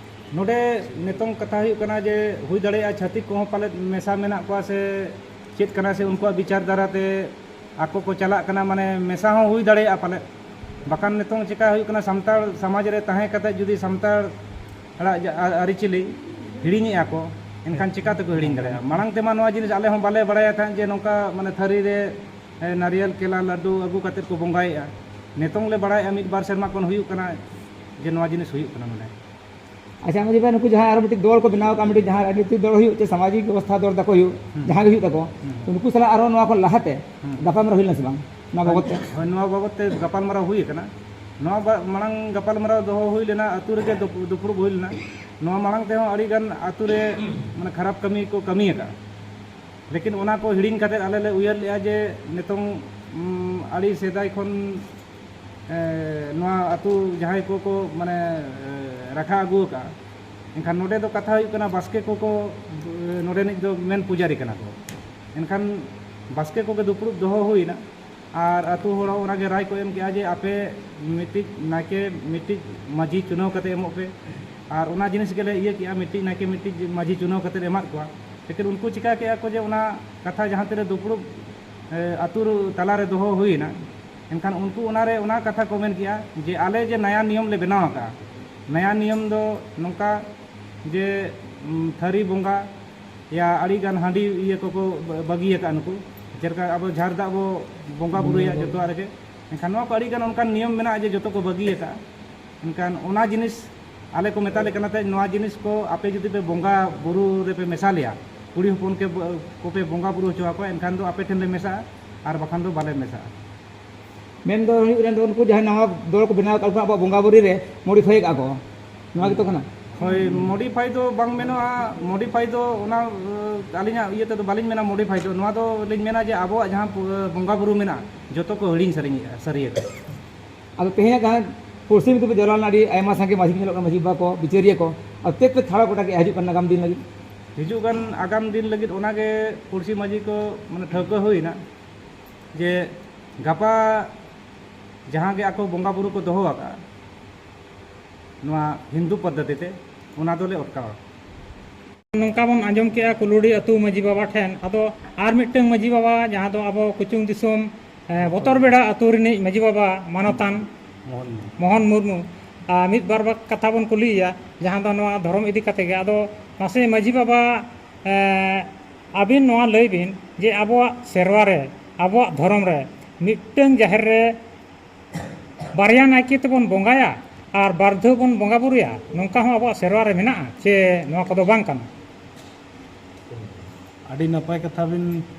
ᱱᱚᱰᱮ ᱱᱤᱛᱚᱝ ᱠᱟᱛᱷᱟ ᱦᱩᱭᱩᱜ ᱠᱟᱱᱟ ᱡᱮ ᱦᱩᱭ ᱫᱟᱲᱮᱭᱟᱜᱼᱟ ᱪᱷᱟᱹᱛᱤᱠ ᱠᱚᱦᱚᱸ ᱯᱟᱞᱮᱫ ᱢᱮᱥᱟ ᱢᱮᱱᱟᱜ ᱠᱚᱣᱟ ᱥᱮ ᱪᱮᱫ ᱠᱟᱱᱟ ᱥᱮ ᱩᱱᱠᱩᱣᱟᱜ ᱵᱤᱪᱟᱨ ᱫᱷᱟᱨᱟᱛᱮ ᱟᱠᱚ ᱠᱚ ᱪᱟᱞᱟᱜ ᱠᱟᱱᱟ, ᱢᱟᱱᱮ ᱢᱮᱥᱟ ᱦᱚᱸ ᱦᱩᱭ ᱫᱟᱲᱮᱭᱟᱜᱼᱟ ᱯᱟᱞᱮᱫ᱾ ᱵᱟᱠᱷᱟᱱ ᱱᱤᱛᱚᱝ ᱪᱮᱠᱟ ᱦᱩᱭᱩᱜ ᱠᱟᱱᱟ, ᱥᱟᱱᱛᱟᱲ ᱥᱚᱢᱟᱡᱽ ᱨᱮ ᱛᱟᱦᱮᱸ ᱠᱟᱛᱮ ᱡᱩᱫᱤ ᱥᱟᱱᱛᱟᱲ ᱟᱲᱟᱜ ᱡᱟ-, ᱟ-, ᱟᱹᱨᱤᱪᱟᱹᱞᱤ ᱦᱤᱲᱤᱧᱮᱜᱼᱟ ᱠᱚ, ᱮᱱᱠᱷᱟᱱ ᱪᱤᱠᱟ ᱛᱮᱠᱚ ᱦᱤᱲᱤᱧ ᱫᱟᱲᱮᱭᱟᱜᱼᱟ? ᱢᱟᱲᱟᱝ ᱛᱮᱢᱟ ᱱᱚᱣᱟ ᱡᱤᱱᱤᱥ ᱟᱞᱮ ᱦᱚᱸ ᱵᱟᱞᱮ ᱵᱟᱲᱟᱭᱟ ᱛᱟᱦᱮᱸᱫ ᱡᱮ ᱱᱚᱝᱠᱟ ᱢᱟᱱᱮ ᱛᱷᱟᱹᱨᱤ ᱨᱮ, ᱮ, ᱱᱟᱨᱤᱭᱟᱞ ᱠᱮᱞᱟ ᱞᱟᱹᱰᱩ ᱟᱹᱜᱩ ᱠᱟᱛᱮᱫ ᱠᱚ ᱵᱚᱸᱜᱟᱭᱮᱜᱼᱟ᱾ ᱱᱤᱛᱚᱝ ᱞᱮ ᱵᱟᱲᱟᱭᱮᱜᱼᱟ, ᱢᱤᱫ ᱵᱟᱨ ᱥᱮᱨᱢᱟ ᱠᱷᱚᱱ ᱦᱩᱭᱩᱜ ᱠᱟᱱᱟ ᱡᱮ ᱱᱚᱣᱟ ᱡᱤᱱᱤᱥ ᱦᱩᱭᱩᱜ ᱠᱟᱱᱟ ᱱᱚᱰᱮ᱾ ᱟᱪᱪᱷᱟ ᱢᱟᱹᱡᱷᱤ ᱵᱟᱵᱟ, ᱱᱩᱠᱩ ᱡᱟᱦᱟᱸ ᱟᱨᱚ ᱢᱤᱫᱴᱤᱡ ᱫᱚᱞ ᱠᱚ ᱵᱮᱱᱟᱣ ᱟᱠᱟᱫ, ᱢᱤᱫᱴᱤᱡ ᱡᱟᱦᱟᱸ ᱨᱟᱡᱽᱱᱤᱛᱤᱠ ᱫᱚᱞ ᱦᱩᱭᱩᱜ ᱪᱮ ᱥᱟᱢᱟᱡᱤᱠ ᱵᱮᱵᱚᱥᱛᱷᱟ ᱫᱚᱞ ᱛᱟᱠᱚ ᱦᱩᱭᱩᱜ, ᱦᱩᱸ᱾ ᱡᱟᱦᱟᱸ ᱜᱮ ᱦᱩᱭᱩᱜ ᱛᱟᱠᱚ, ᱦᱩᱸ᱾ ᱛᱚ ᱱᱩᱠᱩ ᱥᱟᱞᱟᱜ ᱟᱨᱚ ᱱᱚᱣᱟ ᱠᱷᱚᱱ ᱞᱟᱦᱟᱛᱮ ᱦᱩᱸ᱾ ᱜᱟᱯᱟᱞ ᱢᱟᱨᱟᱣ ᱦᱩᱭ ᱞᱮᱱᱟ ᱥᱮ ᱵᱟᱝ ᱱᱚᱣᱟ ᱵᱟᱵᱚᱫ ᱛᱮ? ᱦᱳᱭ, ᱱᱚᱣᱟ ᱵᱟᱵᱚᱫ ᱛᱮ ᱜᱟᱯᱟᱞ ᱢᱟᱨᱟᱣ ᱦᱩᱭ ᱟᱠᱟᱱᱟ᱾ ᱱᱚᱣᱟ ᱵᱟ- ᱢᱟᱲᱟᱝ ᱜᱟᱯᱟᱞᱢᱟᱨᱟᱣ ᱫᱚᱦᱚ ᱦᱩᱭ ᱞᱮᱱᱟ, ᱟᱹᱛᱩ ᱨᱮᱜᱮ ᱫᱩᱯ- ᱫᱩᱯᱲᱩᱵ ᱦᱩᱭ ᱞᱮᱱᱟ᱾ ᱱᱚᱣᱟ ᱢᱟᱲᱟᱝ ᱛᱮᱦᱚᱸ ᱟᱹᱰᱤ ᱜᱟᱱ ᱟᱹᱛᱩ ᱨᱮ ᱢᱟᱱᱮ ᱠᱷᱟᱨᱟᱯ ᱠᱟᱹᱢᱤ ᱠᱚ ᱠᱟᱹᱢᱤ ᱟᱠᱟᱫᱼᱟ᱾ ᱞᱮᱠᱤᱱ ᱚᱱᱟ ᱠᱚ ᱦᱤᱲᱤᱧ ᱠᱟᱛᱮᱫ ᱟᱞᱮ ᱞᱮ ᱩᱭᱦᱟᱹᱨ ᱞᱮᱫᱼᱟ ᱡᱮ ᱱᱤᱛᱚᱝ, ᱩᱢ, ᱟᱹᱰᱤ ᱥᱮᱫᱟᱭ ᱠᱷᱚᱱ, ᱮ, ᱱᱚᱣᱟ ᱟᱹᱛᱩ ᱡᱟᱦᱟᱸᱭ ᱠᱚᱠᱚ ᱢᱟᱱᱮ, ᱮ, ᱨᱟᱠᱷᱟ ᱟᱹᱜᱩ ᱟᱠᱟᱫᱼᱟ, ᱮᱱᱠᱷᱟᱱ ᱱᱚᱰᱮ ᱫᱚ ᱠᱟᱛᱷᱟ ᱦᱩᱭᱩᱜ ᱠᱟᱱᱟ, ᱵᱟᱥᱠᱮ ᱠᱚᱠᱚ, ᱮ, ᱱᱚᱰᱮᱱᱤᱡ ᱫᱚ ᱢᱮᱱ ᱯᱩᱡᱟᱹᱨᱤ ᱠᱟᱱᱟ ᱠᱚ᱾ ᱮᱱᱠᱷᱟᱱ ᱵᱟᱥᱠᱮ ᱠᱚᱜᱮ ᱫᱩᱯᱲᱩᱵ ᱫᱚᱦᱚ ᱦᱩᱭᱱᱟ᱾ ᱟᱨ ᱟᱹᱛᱩ ᱦᱚᱲ ᱦᱚᱸ ᱚᱱᱟᱜᱮ ᱨᱟᱭ ᱠᱚ ᱮᱢ ᱠᱮᱜᱼᱟ ᱡᱮ ᱟᱯᱮ ᱢᱤᱫᱴᱤᱡ ᱱᱟᱭᱠᱮ, ᱢᱤᱫᱴᱤᱡ ᱢᱟᱹᱡᱷᱤ ᱪᱩᱱᱟᱹᱣ ᱠᱟᱛᱮ ᱮᱢᱚᱜ ᱯᱮ᱾ ᱟᱨ ᱚᱱᱟ ᱡᱤᱱᱤᱥ ᱜᱮᱞᱮ ᱤᱭᱟᱹ ᱠᱮᱜᱼᱟ, ᱢᱤᱫᱴᱤᱡ ᱱᱟᱭᱠᱮ, ᱢᱤᱫᱴᱤᱡ ᱢᱟᱹᱡᱷᱤ ᱪᱩᱱᱟᱹᱣ ᱠᱟᱛᱮ ᱮᱢᱟᱫ ᱠᱚᱣᱟ᱾ ᱞᱮᱠᱤᱱ ᱩᱱᱠᱩ ᱪᱤᱠᱟ ᱠᱮᱜᱼᱟ ᱠᱚ ᱡᱮ ᱚᱱᱟ ᱠᱟᱛᱷᱟ ᱡᱟᱦᱟᱸ ᱛᱤᱱᱟᱹᱜ ᱫᱩᱯᱲᱩᱵ, ᱮ, ᱟᱹᱛᱩ ᱛᱟᱞᱟᱨᱮ ᱫᱚᱦᱚ ᱦᱩᱭᱮᱱᱟ, ᱮᱱᱠᱷᱟᱱ ᱩᱱᱠᱩ ᱚᱱᱟᱨᱮ ᱚᱱᱟ ᱠᱟᱛᱷᱟ ᱠᱚ ᱢᱮᱱ ᱠᱮᱜᱼᱟ ᱡᱮ ᱟᱞᱮ ᱡᱮ ᱱᱟᱭᱟ ᱱᱤᱭᱚᱢ ᱞᱮ ᱵᱮᱱᱟᱣ ᱟᱠᱟᱜᱼᱟ, ᱱᱟᱭᱟ ᱱᱤᱭᱚᱢ ᱫᱚ ᱱᱚᱝᱠᱟ ᱡᱮ, ᱩᱢ, ᱛᱷᱟᱹᱨᱤ ᱵᱚᱸᱜᱟ ᱭᱟ ᱟᱹᱰᱤ ᱜᱟᱱ ᱦᱟᱺᱰᱤ ᱤᱭᱟᱹ ᱠᱚᱠᱚ ᱵᱟᱹᱜᱤ ᱟᱠᱟᱫᱼᱟ ᱱᱩᱠᱩ᱾ ᱡᱮᱞᱮᱠᱟ ᱟᱵᱚ ᱡᱷᱟᱨ ᱫᱟᱜ ᱵᱚ ᱵᱚᱸᱜᱟ ᱵᱩᱨᱩᱭᱟ ᱡᱚᱛᱚᱣᱟᱜ ᱨᱮᱜᱮ, ᱮᱱᱠᱷᱟᱱ ᱱᱚᱣᱟ ᱠᱚ ᱟᱹᱰᱤ ᱜᱟᱱ ᱚᱱᱠᱟᱱ ᱱᱤᱭᱚᱢ ᱢᱮᱱᱟᱜᱼᱟ ᱡᱮ ᱡᱚᱛᱚ ᱠᱚ ᱵᱟᱹᱜᱤ ᱟᱠᱟᱫᱼᱟ᱾ ᱮᱱᱠᱷᱟᱱ ᱚᱱᱟ ᱡᱤᱱᱤᱥ ᱟᱞᱮ ᱠᱚ ᱢᱮᱛᱟ ᱞᱮ ᱠᱟᱱᱟ ᱛᱟᱦᱮᱸᱫ, ᱱᱚᱣᱟ ᱡᱤᱱᱤᱥ ᱠᱚ ᱟᱯᱮ ᱡᱩᱫᱤ ᱯᱮ ᱵᱚᱸᱜᱟ ᱵᱩᱨᱩ ᱨᱮᱯᱮ ᱢᱮᱥᱟ ᱞᱮᱭᱟ, ᱠᱩᱲᱤ ᱦᱚᱯᱚᱱ ᱠᱮ ᱵᱚ- ᱠᱚᱯᱮ ᱵᱚᱸᱜᱟ ᱵᱩᱨᱩ ᱦᱚᱪᱚ ᱟᱠᱚᱣᱟ, ᱮᱱᱠᱷᱟᱱ ᱫᱚ ᱟᱯᱮ ᱴᱷᱮᱱ ᱞᱮ ᱢᱮᱥᱟᱜᱼᱟ, ᱟᱨ ᱵᱟᱠᱷᱟᱱ ᱫᱚ ᱵᱟᱞᱮ ᱢᱮᱥᱟᱜᱼᱟ᱾ ᱢᱮᱱ ᱫᱚ ᱦᱩᱭᱩᱜ ᱠᱟᱱᱟ, ᱩᱱᱠᱩ ᱡᱟᱦᱟᱸᱭ ᱱᱟᱣᱟ ᱫᱚᱞ ᱠᱚ ᱵᱮᱱᱟᱣ ᱟᱠᱟᱫ, ᱩᱱᱠᱩ ᱟᱵᱚᱣᱟᱜ ᱵᱚᱸᱜᱟ ᱵᱩᱨᱩ ᱨᱮ modify ᱟᱠᱟᱫ ᱠᱚ, ᱱᱚᱣᱟ ᱜᱮᱛᱚ ᱠᱟᱱᱟ? ᱦᱳᱭ, modify ᱫᱚ ᱵᱟᱝ ᱢᱮᱱᱚᱜᱼᱟ᱾ Modify ᱫᱚ ᱚᱱᱟ, ᱟᱹᱞᱤᱧᱟᱜ ᱤᱭᱟᱹ ᱛᱮᱫᱚ ᱵᱟᱹᱞᱤᱧ ᱢᱮᱱᱟ modify ᱫᱚ᱾ ᱱᱚᱣᱟ ᱫᱚ ᱞᱤᱧ ᱢᱮᱱᱟ ᱡᱮ ᱟᱵᱚᱣᱟᱜ ᱡᱟᱦᱟᱸ ᱵᱚᱸᱜᱟ ᱵᱩᱨᱩ ᱢᱮᱱᱟᱜᱼᱟ, ᱡᱚᱛᱚ ᱠᱚ ᱦᱤᱲᱤᱧ ᱥᱟᱹᱨᱤᱧᱮᱜᱼᱟ, ᱥᱟᱹᱨᱤᱭᱟᱠᱟᱫᱼᱟ᱾ ᱟᱫᱚ ᱛᱮᱦᱮᱧᱟᱜ ᱡᱟᱦᱟᱸ ᱯᱩᱲᱥᱤ ᱢᱤᱫ ᱫᱚᱯᱮ ᱡᱟᱣᱨᱟ ᱞᱮᱱᱟ, ᱟᱹᱰᱤ ᱟᱭᱢᱟ ᱥᱟᱸᱜᱮ ᱢᱟᱹᱡᱷᱤ ᱠᱚ ᱧᱮᱞᱚᱜ ᱠᱟᱱᱟ, ᱢᱟᱹᱡᱷᱤ ᱵᱟᱵᱟ ᱠᱚ, ᱵᱤᱪᱟᱹᱨᱤᱭᱟᱹ ᱠᱚ, ᱟᱨ ᱪᱮᱫ ᱯᱮ ᱴᱷᱟᱲᱚ ᱜᱚᱴᱟ ᱠᱮᱜᱼᱟ ᱦᱤᱡᱩᱜ ᱠᱟᱱ ᱟᱜᱟᱢ ᱫᱤᱱ ᱞᱟᱹᱜᱤᱫ? ᱦᱤᱡᱩᱜ ᱠᱟᱱ ᱟᱜᱟᱢ ᱫᱤᱱ ᱞᱟᱹᱜᱤᱫ ᱚᱱᱟᱜᱮ ᱯᱩᱲᱥᱤ ᱢᱟᱹᱡᱷᱤ ᱠᱚ ᱢᱟᱱᱮ ᱴᱷᱟᱹᱣᱠᱟᱹ ᱦᱩᱭᱱᱟ ᱡᱮ ᱜᱟᱯᱟ ᱡᱟᱦᱟᱸ ᱜᱮ ᱟᱠᱚ ᱵᱚᱸᱜᱟ ᱵᱩᱨᱩ ᱠᱚ ᱫᱚᱦᱚ ᱟᱠᱟᱫᱼᱟ ᱱᱚᱣᱟ ᱦᱤᱱᱫᱩ ᱯᱚᱫᱽᱫᱷᱚᱛᱤ ᱛᱮ, ᱚᱱᱟ ᱫᱚᱞᱮ ᱚᱴᱠᱟᱣᱟ᱾ ᱱᱚᱝᱠᱟ ᱵᱚᱱ ᱟᱸᱡᱚᱢ ᱠᱮᱜᱼᱟ ᱠᱩᱞᱩᱰᱤ ᱟᱹᱛᱩ ᱢᱟᱹᱡᱷᱤ ᱵᱟᱵᱟ ᱴᱷᱮᱱ᱾ ᱟᱫᱚ ᱟᱨ ᱢᱤᱫᱴᱟᱝ ᱢᱟᱹᱡᱷᱤ ᱵᱟᱵᱟ, ᱡᱟᱦᱟᱸ ᱫᱚ ᱟᱵᱚ ᱠᱩᱪᱩᱝ ᱫᱤᱥᱚᱢ, ᱮ, ᱵᱚᱛᱚᱨ ᱵᱮᱲᱟ ᱟᱹᱛᱩ ᱨᱤᱱᱤᱡ ᱢᱟᱹᱡᱷᱤ ᱵᱟᱵᱟ, ᱢᱟᱱᱚᱛᱟᱱ ᱢᱳᱦᱚᱱ ᱢᱩᱨᱢᱩ᱾ ᱢᱳᱦᱚᱱ ᱢᱩᱨᱢᱩ, ᱟᱨ ᱢᱤᱫ ᱵᱟᱨ ᱵᱟ-, ᱠᱟᱛᱷᱟ ᱵᱚᱱ ᱠᱩᱞᱤᱭᱮᱭᱟ, ᱡᱟᱦᱟᱸ ᱫᱚ ᱱᱚᱣᱟ ᱫᱷᱚᱨᱚᱢ ᱤᱫᱤ ᱠᱟᱛᱮ ᱜᱮ᱾ ᱟᱫᱚ ᱢᱟᱥᱮ ᱢᱟᱹᱡᱷᱤ ᱵᱟᱵᱟ, ᱮ, ᱟᱹᱵᱤᱱ ᱱᱚᱣᱟ ᱞᱟᱹᱭ ᱵᱤᱱ ᱡᱮ ᱟᱵᱚᱣᱟᱜ ᱥᱮᱨᱣᱟ ᱨᱮ, ᱟᱵᱚᱣᱟᱜ ᱫᱷᱚᱨᱚᱢ ᱨᱮ ᱢᱤᱫᱴᱟᱝ ᱡᱟᱦᱮᱨ ᱨᱮ ᱵᱟᱨᱭᱟ ᱱᱟᱭᱠᱮ ᱛᱮᱵᱚᱱ ᱵᱚᱸᱜᱟᱭᱟ ᱟᱨ ᱵᱟᱨ ᱫᱷᱟᱣ ᱵᱚᱱ ᱵᱚᱸᱜᱟ ᱵᱩᱨᱩᱭᱟ, ᱱᱚᱝᱠᱟ ᱦᱚᱸ ᱟᱵᱚᱣᱟᱜ ᱥᱮᱨᱣᱟ ᱨᱮ ᱢᱮᱱᱟᱜᱼᱟ ᱪᱮ ᱱᱚᱣᱟ ᱠᱚᱫᱚ ᱵᱟᱝ ᱠᱟᱱᱟ? ᱟᱹᱰᱤ ᱱᱟᱯᱟᱭ ᱠᱟᱛᱷᱟ ᱵᱤᱱ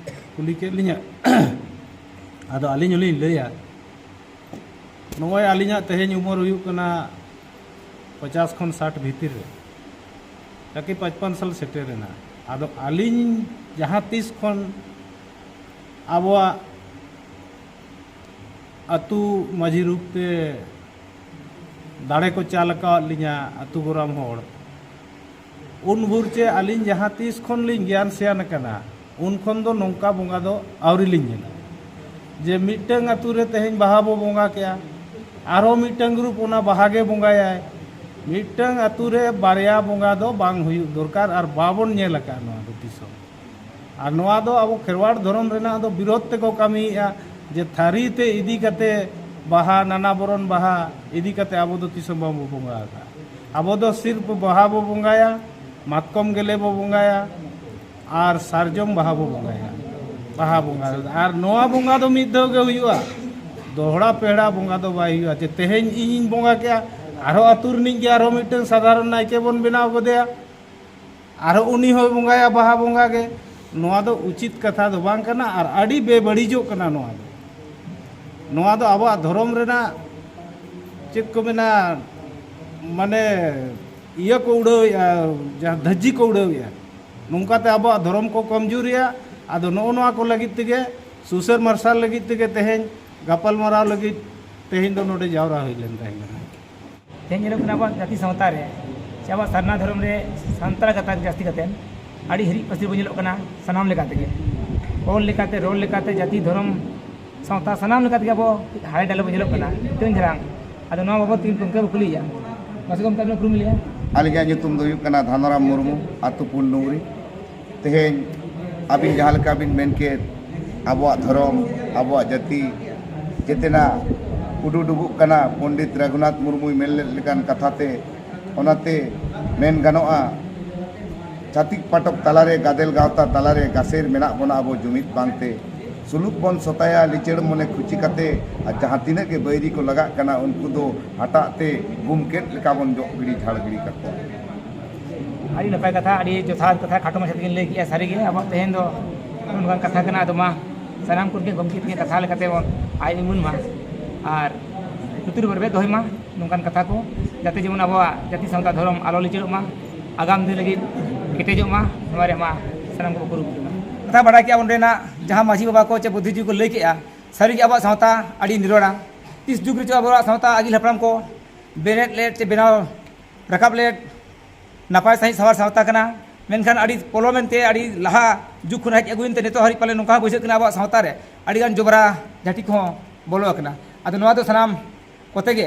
ᱠᱩᱞᱤ ᱠᱮᱫ ᱞᱤᱧᱟᱹ᱾ ᱟᱫᱚ ᱟᱹᱞᱤᱧ ᱦᱚᱸᱞᱤᱧ ᱞᱟᱹᱭᱟ, ᱱᱚᱜᱼᱚᱭ ᱟᱹᱞᱤᱧᱟᱜ ᱛᱮᱦᱮᱧ ᱩᱢᱮᱨ ᱦᱩᱭᱩᱜ ᱠᱟᱱᱟ ᱯᱚᱪᱟᱥ ᱠᱷᱚᱱ ᱥᱟᱴ ᱵᱷᱤᱛᱤᱨ ᱨᱮ, ᱛᱟᱠᱤ ᱯᱟᱸᱪᱯᱟᱱ ᱥᱟᱞ ᱥᱮᱴᱮᱨ ᱮᱱᱟ᱾ ᱟᱫᱚ ᱟᱹᱞᱤᱧ ᱡᱟᱦᱟᱸ ᱛᱤᱥ ᱠᱷᱚᱱ ᱟᱵᱚᱣᱟᱜ ᱟᱹᱛᱩ ᱢᱟᱹᱡᱷᱤ ᱨᱩᱯ ᱛᱮ ᱫᱟᱲᱮ ᱠᱚ ᱪᱟᱞ ᱟᱠᱟᱣᱟᱫ ᱞᱤᱧᱟ ᱟᱹᱛᱩ ᱜᱚᱨᱟᱢ ᱦᱚᱲ, ᱩᱱ ᱵᱷᱳᱨ ᱪᱮ ᱟᱹᱞᱤᱧ ᱡᱟᱦᱟᱸ ᱛᱤᱥ ᱠᱷᱚᱱ ᱞᱤᱧ ᱜᱮᱭᱟᱱ ᱥᱮᱭᱟᱱ ᱟᱠᱟᱱᱟ, ᱩᱱ ᱠᱷᱚᱱ ᱫᱚ ᱱᱚᱝᱠᱟ ᱵᱚᱸᱜᱟ ᱫᱚ ᱟᱹᱣᱨᱤ ᱞᱤᱧ ᱧᱮᱞᱟ᱾ ᱡᱮ ᱢᱤᱫᱴᱟᱝ ᱟᱹᱛᱩ ᱨᱮ ᱛᱮᱦᱮᱧ ᱵᱟᱦᱟ ᱵᱚ ᱵᱚᱸᱜᱟ ᱠᱮᱜᱼᱟ, ᱟᱨᱦᱚᱸ ᱢᱤᱫᱴᱟᱝ ᱜᱨᱩᱯ ᱚᱱᱟ ᱵᱟᱦᱟ ᱜᱮ ᱵᱚᱸᱜᱟᱭᱟᱭ᱾ ᱢᱤᱫᱴᱟᱝ ᱟᱹᱛᱩ ᱨᱮ ᱵᱟᱨᱭᱟ ᱵᱚᱸᱜᱟ ᱫᱚ ᱵᱟᱝ ᱦᱩᱭᱩᱜ ᱫᱚᱨᱠᱟᱨ, ᱟᱨ ᱵᱟᱵᱚᱱ ᱧᱮᱞ ᱟᱠᱟᱫ ᱱᱚᱣᱟ ᱫᱚ ᱛᱤᱥ ᱦᱚᱸ᱾ ᱟᱨ ᱱᱚᱣᱟ ᱫᱚ ᱟᱵᱚ ᱠᱷᱮᱨᱣᱟᱲ ᱫᱷᱚᱨᱚᱢ ᱨᱮᱱᱟᱜ ᱫᱚ ᱵᱤᱨᱳᱫᱷ ᱛᱮᱠᱚ ᱠᱟᱹᱢᱤᱭᱮᱫᱼᱟ, ᱡᱮ ᱛᱷᱟᱹᱨᱤ ᱛᱮ ᱤᱫᱤ ᱠᱟᱛᱮ ᱵᱟᱦᱟ, ᱱᱟᱱᱟ ᱵᱚᱨᱚᱱ ᱵᱟᱦᱟ ᱤᱫᱤ ᱠᱟᱛᱮ ᱟᱵᱚ ᱫᱚ ᱛᱤᱥ ᱦᱚᱸ ᱵᱟᱵᱚ ᱵᱚᱸᱜᱟ ᱟᱠᱟᱫᱼᱟ᱾ ᱟᱵᱚ ᱫᱚ ᱥᱤᱨᱯ ᱵᱟᱦᱟ ᱵᱚ ᱵᱚᱸᱜᱟᱭᱟ, ᱢᱟᱛᱠᱚᱢ ᱜᱮᱞᱮ ᱵᱚ ᱵᱚᱸᱜᱟᱭᱟ, ᱟᱨ ᱥᱟᱨᱡᱚᱢ ᱵᱟᱦᱟ ᱵᱚ ᱵᱚᱸᱜᱟᱭᱟ᱾ ᱵᱟᱦᱟ ᱵᱚᱸᱜᱟ, ᱟᱨ ᱱᱚᱣᱟ ᱵᱚᱸᱜᱟ ᱫᱚ ᱢᱤᱫ ᱫᱷᱟᱣ ᱜᱮ ᱦᱩᱭᱩᱜᱼᱟ, ᱫᱚᱦᱲᱟ ᱯᱮᱦᱲᱟ ᱵᱚᱸᱜᱟ ᱫᱚ ᱵᱟᱭ ᱦᱩᱭᱩᱜᱼᱟ᱾ ᱡᱮ ᱛᱮᱦᱮᱧ ᱤᱧᱤᱧ ᱵᱚᱸᱜᱟ ᱠᱮᱜᱼᱟ, ᱟᱨᱦᱚᱸ ᱟᱹᱛᱩ ᱨᱤᱱᱤᱡ ᱜᱮ ᱟᱨᱦᱚᱸ ᱢᱤᱫᱴᱟᱝ ᱥᱟᱫᱷᱟᱨᱚᱱ ᱱᱟᱭᱠᱮ ᱵᱚᱱ ᱵᱮᱱᱟᱣ ᱜᱚᱫᱮᱭᱟ, ᱟᱨᱦᱚᱸ ᱩᱱᱤ ᱦᱚᱸᱭ ᱵᱚᱸᱜᱟᱭᱟ ᱵᱟᱦᱟ ᱵᱚᱸᱜᱟ ᱜᱮ᱾ ᱱᱚᱣᱟ ᱫᱚ ᱩᱪᱤᱛ ᱠᱟᱛᱷᱟ ᱫᱚ ᱵᱟᱝ ᱠᱟᱱᱟ, ᱟᱨ ᱟᱹᱰᱤ ᱵᱮᱵᱟᱹᱲᱤᱡᱚᱜ ᱠᱟᱱᱟ ᱱᱚᱣᱟ ᱫᱚ᱾ ᱱᱚᱣᱟ ᱫᱚ ᱟᱵᱚᱣᱟᱜ ᱫᱷᱚᱨᱚᱢ ᱨᱮᱱᱟᱜ, ᱪᱮᱫ ᱠᱚ ᱢᱮᱱᱟ, ᱢᱟᱱᱮ, ᱤᱭᱟᱹ ᱠᱚ ᱩᱰᱟᱹᱣᱮᱫᱼᱟ, ᱡᱟᱦᱟᱸ ᱫᱷᱟᱹᱡᱤ ᱠᱚ ᱩᱰᱟᱹᱣᱮᱫᱼᱟ, ᱱᱚᱝᱠᱟᱛᱮ ᱟᱵᱚᱣᱟᱜ ᱫᱷᱚᱨᱚᱢ ᱠᱚ ᱠᱚᱢᱡᱩᱨᱤᱭᱟ᱾ ᱟᱫᱚ ᱱᱚᱜᱼᱚ ᱱᱚᱣᱟ ᱠᱚ ᱞᱟᱹᱜᱤᱫ ᱛᱮᱜᱮ, ᱥᱩᱥᱟᱹᱨ ᱢᱟᱨᱥᱟᱞ ᱞᱟᱹᱜᱤᱫ ᱛᱮᱜᱮ ᱛᱮᱦᱮᱧ ᱜᱟᱯᱟᱞᱢᱟᱨᱟᱣ ᱞᱟᱹᱜᱤᱫ ᱛᱮᱦᱮᱧ ᱫᱚ ᱱᱚᱰᱮ ᱡᱟᱣᱨᱟ ᱦᱩᱭ ᱞᱮᱱ ᱛᱟᱦᱮᱸ ᱠᱟᱱᱟ᱾ ᱛᱮᱦᱮᱧ ᱧᱮᱞᱚᱜ ᱠᱟᱱᱟ ᱟᱵᱚᱣᱟᱜ ᱡᱟᱹᱛᱤ ᱥᱟᱶᱛᱟ ᱨᱮ, ᱥᱮ ᱟᱵᱚᱣᱟᱜ ᱥᱟᱨᱱᱟ ᱫᱷᱚᱨᱚᱢ ᱨᱮ, ᱥᱟᱱᱛᱟᱲ ᱜᱟᱛᱟᱠ ᱡᱟᱹᱥᱛᱤ ᱠᱟᱛᱮ ᱟᱹᱰᱤ ᱦᱤᱨᱤᱡ ᱯᱟᱹᱥᱤᱨ ᱵᱚᱱ ᱧᱮᱞᱚᱜ ᱠᱟᱱᱟ ᱥᱟᱱᱟᱢ ᱞᱮᱠᱟ ᱛᱮᱜᱮ, ᱚᱞ ᱞᱮᱠᱟᱛᱮ, ᱨᱚᱲ ᱞᱮᱠᱟᱛᱮ, ᱡᱟᱹᱛᱤ ᱫᱷᱚᱨᱚᱢ ᱥᱟᱶᱛᱟ ᱥᱟᱱᱟᱢ ᱞᱮᱠᱟ ᱛᱮᱜᱮ ᱟᱵᱚ ᱦᱟᱭ ᱰᱟᱞᱮ ᱵᱚᱱ ᱧᱮᱞᱚᱜ ᱠᱟᱱᱟ, ᱦᱤᱛᱟᱹᱝ ᱡᱷᱟᱲᱟᱝ᱾ ᱟᱫᱚ ᱱᱚᱣᱟ ᱵᱟᱵᱚᱫ ᱛᱮ ᱜᱚᱢᱠᱮ ᱵᱚ ᱠᱩᱞᱤᱭᱮᱭᱟ᱾ ᱢᱟᱥᱮ ᱜᱚᱢᱠᱮ, ᱟᱵᱤᱱᱟᱜ ᱩᱯᱨᱩᱢ ᱞᱟᱹᱭᱟ? ᱟᱹᱞᱤᱧᱟᱜ ᱧᱩᱛᱩᱢ ᱫᱚ ᱦᱩᱭᱩᱜ ᱠᱟᱱᱟ ᱫᱷᱟᱱᱚᱨᱟᱢ ᱢᱩᱨᱢᱩ, ᱟᱹᱛᱩ ᱯᱩᱱ ᱰᱩᱝᱨᱤ᱾ ᱛᱮᱦᱮᱧ ᱟᱹᱵᱤᱱ ᱡᱟᱦᱟᱸ ᱞᱮᱠᱟ ᱵᱤᱱ ᱢᱮᱱ ᱠᱮᱫ, ᱟᱵᱚᱣᱟᱜ ᱫᱷᱚᱨᱚᱢ, ᱟᱵᱚᱣᱟᱜ ᱡᱟᱹᱛᱤ, ᱡᱮᱛᱮᱱᱟᱜ ᱩᱰᱩᱰᱩᱵᱩᱜ ᱠᱟᱱᱟ, ᱯᱚᱱᱰᱤᱛ ᱨᱟᱹᱜᱷᱩᱱᱟᱛᱷ ᱢᱩᱨᱢᱩᱭ ᱢᱮᱱ ᱞᱮᱫ ᱞᱮᱠᱟᱱ ᱠᱟᱛᱷᱟ ᱛᱮ᱾ ᱚᱱᱟᱛᱮ ᱢᱮᱱ ᱜᱟᱱᱚᱜᱼᱟ, ᱪᱷᱟᱹᱛᱤᱠ ᱯᱟᱴᱚᱠ ᱛᱟᱞᱟᱨᱮ, ᱜᱟᱫᱮᱞ ᱜᱟᱶᱛᱟ ᱛᱟᱞᱟᱨᱮ ᱜᱟᱥᱮᱨ ᱢᱮᱱᱟᱜ ᱵᱚᱱᱟ ᱟᱵᱚ ᱡᱩᱢᱤᱫ ᱵᱟᱝᱛᱮ᱾ ᱥᱩᱞᱩᱠ ᱵᱚᱱ ᱥᱚᱛᱟᱭᱟ ᱞᱤᱪᱟᱹᱲ ᱢᱚᱱᱮ ᱠᱷᱩᱪᱤ ᱠᱟᱛᱮ, ᱟᱨ ᱡᱟᱦᱟᱸ ᱛᱤᱱᱟᱹᱜ ᱜᱮ ᱵᱟᱹᱭᱨᱤ ᱠᱚ ᱞᱟᱜᱟᱜ ᱠᱟᱱᱟ, ᱩᱱᱠᱩ ᱫᱚ ᱦᱟᱴᱟᱜ ᱛᱮ ᱜᱩᱢᱠᱮᱫ ᱞᱮᱠᱟ ᱵᱚᱱ ᱡᱚᱜ ᱜᱤᱰᱤ ᱡᱷᱟᱲ ᱜᱤᱰᱤ ᱠᱟᱠᱚᱣᱟ᱾ ᱟᱹᱰᱤ ᱱᱟᱯᱟᱭ ᱠᱟᱛᱷᱟ, ᱟᱹᱰᱤ ᱡᱚᱛᱷᱟᱛ ᱠᱟᱛᱷᱟ, ᱠᱷᱟᱴᱚ ᱢᱟᱪᱷᱟ ᱛᱮᱜᱮ ᱞᱟᱹᱭ ᱠᱮᱜᱼᱟ᱾ ᱥᱟᱹᱨᱤᱜᱮ ᱟᱵᱚᱣᱟᱜ ᱛᱮᱦᱮᱧ ᱫᱚ ᱱᱚᱝᱠᱟᱱ ᱠᱟᱛᱷᱟ ᱠᱟᱱᱟ᱾ ᱟᱫᱚ ᱢᱟ, ᱥᱟᱱᱟᱢ ᱠᱚᱜᱮ ᱜᱚᱢᱠᱮ ᱛᱤᱠᱤᱱ ᱠᱟᱛᱷᱟ ᱞᱮᱠᱟᱛᱮ ᱵᱚᱱ ᱟᱭ ᱩᱢᱟᱹᱱ ᱢᱟ᱾ ᱟᱨ ᱟᱹᱛᱩ ᱨᱮ ᱵᱮᱨᱵᱮᱫ ᱫᱚᱦᱚᱭ ᱢᱟ ᱱᱚᱝᱠᱟᱱ ᱠᱟᱛᱷᱟ ᱠᱚ, ᱡᱟᱛᱮ ᱡᱮᱢᱚᱱ ᱟᱵᱚᱣᱟᱜ ᱡᱟᱹᱛᱤ ᱥᱟᱶᱛᱟ ᱫᱷᱚᱨᱚᱢ ᱟᱞᱚ ᱞᱤᱪᱟᱹᱲᱚᱜ ᱢᱟ, ᱟᱜᱟᱢ ᱫᱤᱱ ᱞᱟᱹᱜᱤᱫ ᱠᱮᱴᱮᱡᱚᱜ ᱢᱟ, ᱱᱚᱣᱟ ᱨᱮᱭᱟᱜ ᱢᱟ ᱥᱟᱱᱟᱢ ᱠᱚ ᱠᱩᱨᱩᱢᱩᱴᱩᱭ ᱢᱟ᱾ ᱠᱟᱛᱷᱟ ᱵᱟᱲᱟᱭ ᱠᱮᱜᱼᱟ ᱵᱚᱱ ᱚᱸᱰᱮᱱᱟᱜ ᱡᱟᱦᱟᱸ ᱢᱟᱹᱡᱷᱤ ᱵᱟᱵᱟ ᱠᱚ ᱪᱮ ᱵᱩᱫᱽᱫᱷᱤᱡᱤᱵᱤ ᱠᱚ ᱞᱟᱹᱭ ᱠᱮᱜᱼᱟ, ᱥᱟᱹᱨᱤᱜᱮ ᱟᱵᱚᱣᱟᱜ ᱥᱟᱶᱛᱟ ᱟᱹᱰᱤ ᱱᱤᱨᱚᱲᱟ᱾ ᱛᱤᱥ ᱡᱩᱜᱽ ᱨᱮᱪᱚ ᱟᱵᱚᱣᱟᱜ ᱥᱟᱶᱛᱟ ᱟᱹᱜᱤᱞ ᱦᱟᱯᱲᱟᱢ ᱠᱚ ᱵᱮᱨᱮᱫ ᱞᱮᱫ ᱪᱮ ᱵᱮᱱᱟᱣ ᱨᱟᱠᱟᱵ ᱞᱮᱫ, ᱱᱟᱯᱟᱭ ᱥᱟᱺᱦᱤᱡ ᱥᱟᱶᱟᱨ ᱥᱟᱶᱛᱟ ᱠᱟᱱᱟ, ᱢᱮᱱᱠᱷᱟᱱ ᱟᱹᱰᱤ ᱯᱚᱞᱚᱢ ᱮᱱᱛᱮ ᱟᱹᱰᱤ ᱞᱟᱦᱟ ᱡᱩᱜᱽ ᱠᱷᱚᱱ ᱦᱮᱡ ᱟᱹᱜᱩᱭᱮᱱᱛᱮ ᱱᱤᱛᱚᱜ ᱦᱟᱹᱨᱤᱡ ᱯᱟᱞᱮ ᱱᱚᱝᱠᱟ ᱦᱚᱸ ᱵᱩᱡᱷᱟᱹᱜ ᱠᱟᱱᱟ ᱟᱵᱚᱣᱟᱜ ᱥᱟᱶᱛᱟ ᱨᱮ ᱟᱹᱰᱤᱜᱟᱱ ᱡᱚᱵᱽᱨᱟ ᱡᱷᱟᱹᱴᱤ ᱠᱚᱦᱚᱸ ᱵᱚᱞᱚ ᱟᱠᱟᱱᱟ᱾ ᱟᱫᱚ ᱱᱚᱣᱟ ᱫᱚ ᱥᱟᱱᱟᱢ ᱠᱚᱛᱮ ᱜᱮ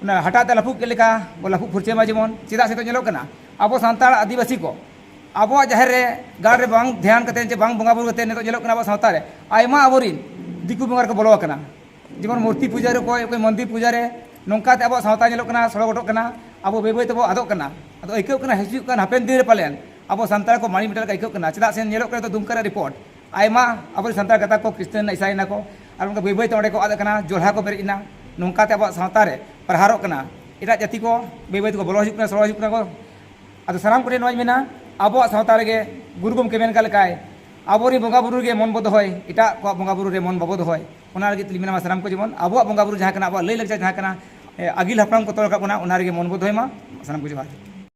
ᱚᱱᱟ ᱦᱟᱴᱟᱜ ᱛᱮ ᱞᱟᱹᱯᱩᱜ ᱠᱮᱫ ᱞᱮᱠᱟ ᱵᱚ ᱞᱟᱹᱯᱩᱜ ᱯᱷᱩᱨᱪᱟᱹᱭ ᱢᱟ ᱡᱮᱢᱚᱱ᱾ ᱪᱮᱫᱟᱜ ᱥᱮ ᱱᱤᱛᱚᱜ ᱧᱮᱞᱚᱜ ᱠᱟᱱᱟ ᱟᱵᱚ ᱥᱟᱱᱛᱟᱲ ᱟᱹᱫᱤᱵᱟᱹᱥᱤ ᱠᱚ ᱟᱵᱚᱣᱟᱜ ᱡᱟᱦᱮᱨ ᱨᱮ ᱜᱟᱲ ᱨᱮ ᱵᱟᱝ ᱫᱷᱮᱭᱟᱱ ᱠᱟᱛᱮ ᱪᱮ ᱵᱟᱝ ᱵᱚᱸᱜᱟ ᱵᱩᱨᱩ ᱠᱟᱛᱮ ᱱᱤᱛᱚᱜ ᱧᱮᱞᱚᱜ ᱠᱟᱱᱟ ᱟᱵᱚ ᱥᱟᱶᱛᱟ ᱨᱮ ᱟᱭᱢᱟ ᱟᱵᱚᱨᱤᱱ ᱫᱤᱠᱩ ᱵᱚᱸᱜᱟ ᱨᱮᱠᱚ ᱵᱚᱞᱚ ᱟᱠᱟᱱᱟ᱾ ᱡᱮᱢᱚᱱ ᱢᱩᱨᱛᱤ ᱯᱩᱡᱟᱹ ᱨᱮ ᱚᱠᱚᱭ, ᱚᱠᱚᱭ ᱢᱚᱱᱫᱤᱨ ᱯᱩᱡᱟᱹ ᱨᱮ, ᱱᱚᱝᱠᱟᱛᱮ ᱟᱵᱚᱣᱟᱜ ᱥᱟᱶᱛᱟ ᱧᱮᱞᱚᱜ ᱠᱟᱱᱟ, ᱥᱚᱲᱚ ᱜᱚᱴᱚᱜ ᱠᱟᱱᱟ, ᱟᱵᱚ ᱵᱟᱹᱭ ᱵᱟᱹᱭ ᱛᱮᱵᱚ ᱟᱫᱚᱜ ᱠᱟᱱᱟ᱾ ᱟᱫᱚ ᱟᱹᱭᱠᱟᱹᱜ ᱠᱟᱱᱟ ᱦᱤᱡᱩᱜ ᱠᱟᱱ ᱦᱟᱯᱮᱱ ᱫᱤᱱ ᱨᱮ ᱯᱟᱞᱮᱱ ᱟᱵᱚ ᱥᱟᱱᱛᱟᱲ ᱠᱚ ᱢᱟᱹᱱᱢᱤ ᱢᱮᱴᱟᱜ ᱞᱮᱠᱟ ᱟᱹᱭᱠᱟᱹᱜ ᱠᱟᱱᱟ᱾ ᱪᱮᱫᱟᱜ ᱥᱮ ᱧᱮᱞᱚᱜ ᱠᱟᱱᱟ ᱱᱤᱛᱚᱜ ᱫᱩᱢᱠᱟ ᱨᱮ ᱨᱤᱯᱳᱨᱴ, ᱟᱭᱢᱟ ᱟᱵᱚᱨᱮᱱ ᱥᱟᱱᱛᱟᱲ ᱜᱟᱛᱟᱠ ᱠᱚ ᱠᱷᱨᱤᱥᱴᱟᱱ ᱮᱱᱟ, ᱤᱥᱟᱭ ᱮᱱᱟ ᱠᱚ, ᱟᱨ ᱚᱱᱠᱟ ᱵᱟᱹᱭ ᱵᱟᱹᱭ ᱛᱮ ᱚᱸᱰᱮ ᱠᱚ ᱟᱫ ᱟᱠᱟᱱᱟ, ᱡᱚᱞᱦᱟ ᱠᱚ ᱯᱮᱨᱮᱡ ᱮᱱᱟ᱾ ᱱᱚᱝᱠᱟᱛᱮ ᱟᱵᱚᱣᱟᱜ ᱥᱟᱶᱛᱟ ᱨᱮ ᱯᱨᱚᱦᱟᱨᱚᱜ ᱠᱟᱱᱟ᱾ ᱮᱴᱟᱜ ᱡᱟᱹᱛᱤ ᱠᱚ ᱵᱟᱹᱭ ᱵᱟᱹᱭ ᱛᱮᱠᱚ ᱵᱚᱞᱚ ᱦᱤᱡᱩᱜ ᱠᱟᱱᱟ, ᱥᱚᱲᱚ ᱦᱤᱡᱩᱜ ᱠᱟᱱᱟ ᱠᱚ᱾ ᱟᱫᱚ ᱥᱟᱱᱟᱢ ᱠᱚᱴᱷᱮᱱ ᱱᱚᱣᱟᱧ ᱢᱮᱱᱟ, ᱟᱵᱚᱣᱟᱜ ᱥᱟᱶᱛᱟ ᱨᱮᱜᱮ ᱜᱩᱨᱩ ᱜᱚᱢᱠᱮ ᱢᱮᱱ ᱠᱟᱜ ᱞᱮᱠᱟᱭ, ᱟᱵᱚᱨᱮᱱ ᱵᱚᱸᱜᱟ ᱵᱩᱨᱩ ᱨᱮᱜᱮ ᱢᱚᱱ ᱵᱚ ᱫᱚᱦᱚᱭ, ᱮᱴᱟᱜ ᱠᱚᱣᱟᱜ ᱵᱚᱸᱜᱟ ᱵᱩᱨᱩ ᱨᱮ ᱢᱚᱱ ᱵᱟᱵᱚ ᱫᱚᱦᱚᱭ᱾ ᱚᱱᱟ ᱞᱟᱹᱜᱤᱫ ᱛᱮᱞᱤᱧ ᱢᱮᱱᱟ, ᱢᱟ ᱥᱟᱱᱟᱢ ᱠᱚ ᱡᱮᱢᱚᱱ ᱟᱵᱚᱣᱟᱜ ᱵᱚᱸᱜᱟ ᱵᱩᱨᱩ ᱡᱟᱦᱟᱸ ᱠᱟᱱᱟ, ᱟᱵᱚᱣᱟᱜ ᱞᱟᱹᱭ ᱞᱟᱠᱪᱟᱨ ᱡᱟᱦᱟᱸ ᱠᱟᱱᱟ, ᱮ, ᱟᱹᱜᱤᱞ ᱦᱟᱯᱲᱟᱢ ᱠᱚ ᱛᱚᱞ ᱨᱟᱠᱟᱵ ᱠᱟᱱᱟ, ᱚᱱᱟ ᱨᱮᱜᱮ ᱢᱚᱱ ᱵᱚ ᱫᱚᱦᱚᱭ ᱢᱟ᱾ ᱥᱟᱱᱟᱢ ᱠᱚ ᱡᱚᱦᱟᱨ᱾